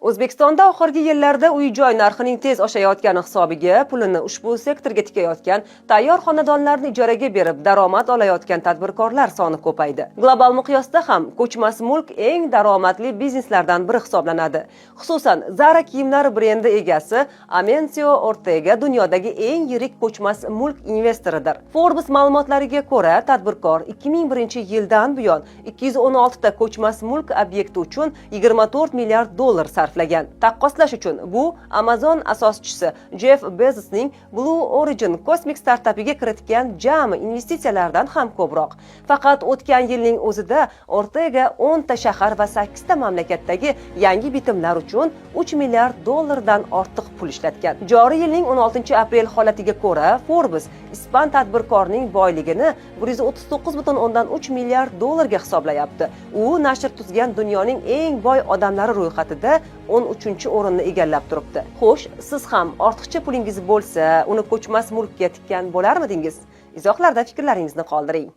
O'zbekistonda oxirgi yillarda uy-joy narxining tez oshayotgani hisobiga pulini ushbu sektorga tikayotgan, tayyor xonadonlarni ijaraga berib daromad olayotgan tadbirkorlar soni ko'paydi. Global miqyosda ham ko'chmas mulk eng daromadli bizneslardan biri hisoblanadi. Xususan, Zara kiyimlari brendi egasi Amensio Ortega dunyodagi eng yirik ko'chmas mulk investoridir. Forbes ma'lumotlariga ko'ra, tadbirkor 2001-yildan buyon 216 ta ko'chmas mulk obyekti uchun 24 milliard dollar sarflagan. Taqqoslash uchun, bu Amazon asoschisi Jeff Bezosning Blue Origin kosmik startapiga kiritgan jami investitsiyalardan ham ko'proq. Faqat o'tgan yilning o'zida Ortega 10 ta shahar va 8 ta mamlakatdagi yangi bitimlar uchun 3 milliard dollardan ortiq pul ishlatgan. Joriy yilning 16 aprel holatiga ko'ra, Forbes ispan tadbirkorning boyligini 139,3 milliard dollarga hisoblayapti. U nashr tuzgan dunyoning eng boy odamlari ro'yxatida 13 o'rinni egallab turibdi. Xo'sh, siz ham ortiqcha pulingiz bo'lsa, uni ko'chmas mulkka tikkan bo'larmidingiz? Izohlarda fikrlaringizni qoldiring.